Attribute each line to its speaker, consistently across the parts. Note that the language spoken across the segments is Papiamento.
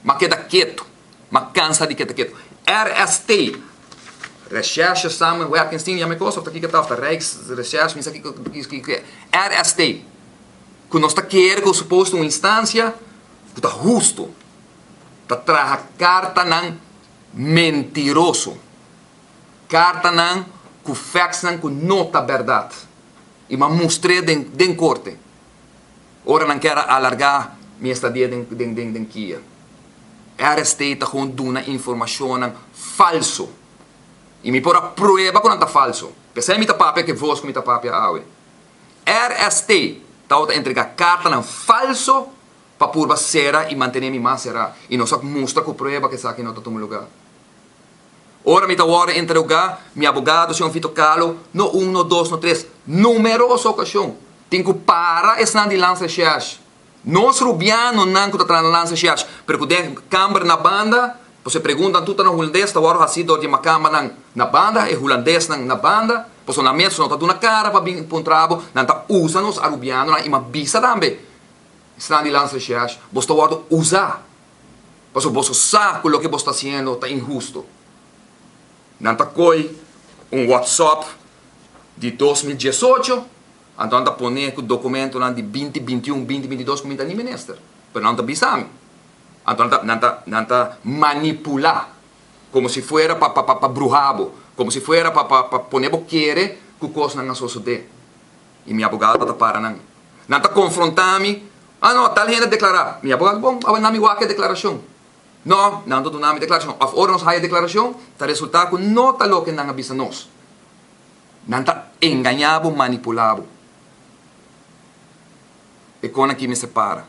Speaker 1: M'a keda ketu. M'a kansa di keda ketu. RST, Recherche Samenwerkingsteam, yama e kos of ta kiko ta, of ta Rijksrecherche, mi sa kiko kiko e. RST, ku nos ta kere ku suposto un instansia ku ta hustu, ta traha kartanan mentiroso, kartanan ku factsnan ku no ta bèrdat. I m'a mustr'é den den korte. Ora nan kier a alargá mi estadia den den den den kia. RST ta gewoon duna informashonnan falso. I mi por a prueba ku nan ta falso. P'esei mi ta papia ku e vos ku mi ta papia awe. RST tabata entregá kartanan falso pa purba sera i mantené mi mas será. I nos a mustra ku prueba ku esaki no ta tuma lugá. Ora mi ta wòrdu interogá, mi abogado, señor Vito Calo, no un, no dos, no tres, numeroso okashon, tin ku para esnan di Landsrecherche. Nos rubianonan ku ta traha na Landsrecherche, pero ku den kamber na banda, pasobra e preguntanan tur ta na hulandes, ta wòrdu hasí dor di e makambanan na banda, e hulandesnan na banda, pasobra nan mes no ta duna kara pa bin puntra bo, nan ta usa nos arubianonan i m'a bisa tambe, esnan di Landsrecherche, boso ta wòrdu usá. Pasobra boso sa ku loke boso ta hasiendo ta inhustu. Nan ta koi un WhatsApp di 2018, anto nan ta pone ku dokumentonan di 2021, 2022 ku mi ta ni minister. Pero nan ta bisa mi. Anto nan ta, nan ta, nan ta manipulá komo si fuera pa, pa, pa bruha bo, komo si fuera pa, pa, pa pone bo kere ku kosnan a sosodé. I mi abogado ta para nan. Nan ta konfrontá mi Ah no, tal hende a deklará. Mi abogado, Bon, awe nan mi wak e deklarashon. No, nan ta duna mi deklarashon. Òf ora nos haya e deklarashon, ta resultá ku no ta loke nan a bisa nos. Nan ta engañá bo, manipulá bo. E kon aki mester para.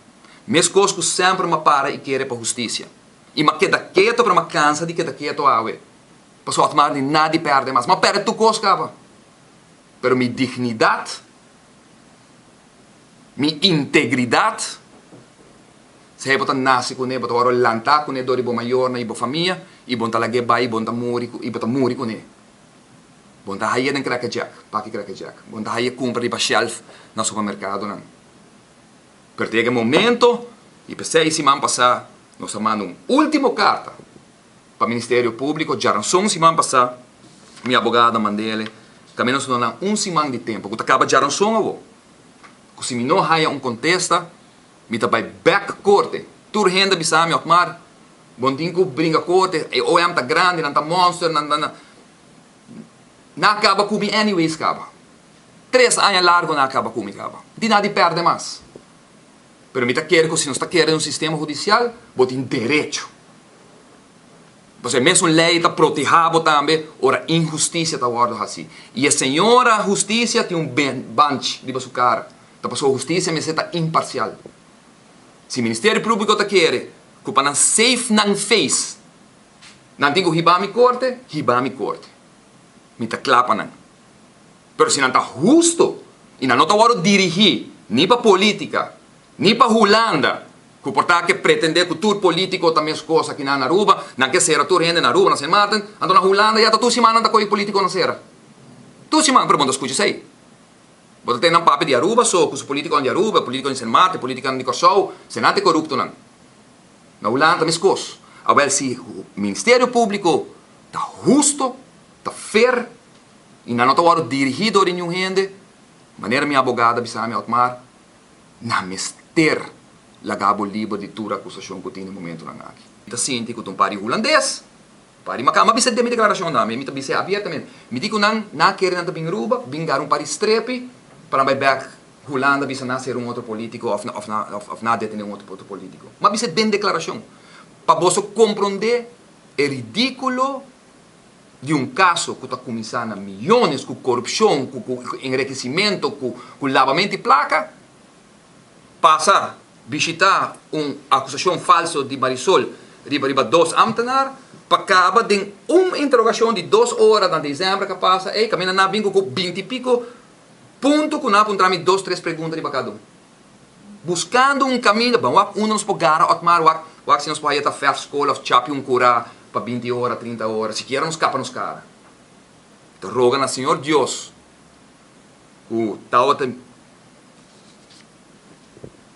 Speaker 1: Meskos ku semper m'a para i kere pa hustisia. I m'a keda keto, pero m'a kansa di keda keto awe. Pasobra Otmar di nadi pèrdè mas. M'a pèrdè tur kos kaba. Pero mi dignidat. Mi integridat, Esei bo ta nase kuné, bo ta wòrdu lantá kuné dor di bo mayornan i bo famia, i bo no ta lag'é bai, bo no ta muri i bo ta muri kuné. Bo no ta haye den Cracker Jack, paki Cracker Jack. Bo no ta haye kumpra riba shelf na supermerkadonan. Pero ta yega e momento, i p'esei siman pasá nos a manda un último karta pa Ministerio Públiko, djaranson siman pasá mi abogado a mand'é kaminda nos duna nan un siman di tempu, ku ta kaba djaranson awor. Ku si mi no haya un kontesta, mi ta bai bèk korte. Tur hende a bisa mi, Otmar, bo no tin ku bringa korte, e OM ta grandi, nan ta monster, nan nan. Nan a kaba ku mi anyways kaba. Tres aña largu nan a kaba ku mi kaba. No tin nada di pèrdè mas. Pero mi ta kere ku si nos ta kere den un sistema hudisial, bo tin derecho. Pasobra e mesun lei ta protehá bo tambe ora inhustisia ta wòrdu hasí. I e señora hustisia tin un banchi riba su kara. Ta pasobra hustisia mester ta imparsial. Si Ministerio Públiko ta kere ku pa nan safe nan face, nan tin ku hiba mi korte, hiba mi korte. Mi ta kla pa nan. Pero si nan ta husto i nan no ta wòrdu dirigí ni pa polítika, Ni pa Hulanda, ku por ta ke pretendé ku tur polítiko ta meskos aki nan na Aruba, nan ke sera tur hende na Aruba, na Sint Maarten, anto na Hulanda ya ta tur siman nan ta kohe polítiko na sera. Tur siman, pero bo no ta skucha esei. Bo ta tende nan papia di Aruba so, ku su polítikonan di Aruba, polítikonan di Sint Maarten, polítikonan di Kòrsou, senan ta e koruptonan. Na Hulanda ta meskos. Awèl si Ministerio Públiko ta husto, ta fair, i nan no ta wòrdu dirigí dor di niun hende, manera mi abogado a bisa mi, Otmar, Nan mester laga bo liber di tur akusashon ku tin na momentunan aki. Mi ta sinti ku ta un par di hulandes, par di makamba. Mi a bisa den mi deklarashon tambe, mi ta bis'é abiertamente. Mi di ku nan, nan a kere nan ta bin Aruba, bin gara un par di strepi pa nan bai bèk Hulanda bisa nan a ser un otro polítiko òf òf òf nan a detené un otro polítiko. Mi a bis'é den deklarashon pa boso komprondé e ridíkulo di un kaso ku ta kuminsá na miyones ku korupshon, ku ku enrekesimentu, ku ku labamentu di plaka, pasa bishitá un akusashon falso di Marisol riba riba dos ámtenar pa kaba den un interogashon di dos ora na desèmber ku a pasa ei kaminda nan a bin ku ku binti piko punto ku nan a puntra mi dos tres pregunta riba kada un buskando un kaminda ban wak unda nos por gara Otmar wak wak si nos por haya ta vèf skol òf chapi un kurá pa 20 ora, 30 ora, sikiera nos kapa nos kara. Ta roga na Señor Dios ku tabata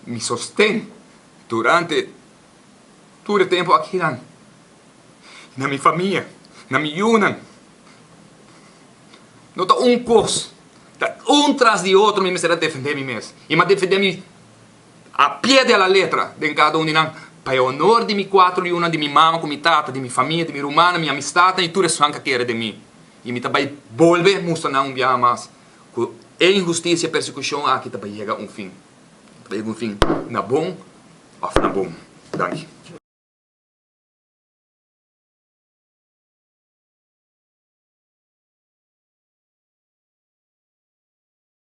Speaker 1: mi sosten durante. Tur e tempu akinan, na mi famia, na mi yunan. No ta un kos, ta un tras di otro mi mester a defendé mi mes. I mi a defendé mi a pie de la letra den kada un di nan, pa e honor di mi kuatro yunan, di mi mama ku mi tata, di mi famia, di mi rumannan, mi amistatnan i tur esnan ku a kere den mi. I mi ta bai bolbe mustra nan un biaha mas ku e inhustisia i persekushon aki ta bai yega un fin. Ta bai yega un fin na bon òf na bon. Danki.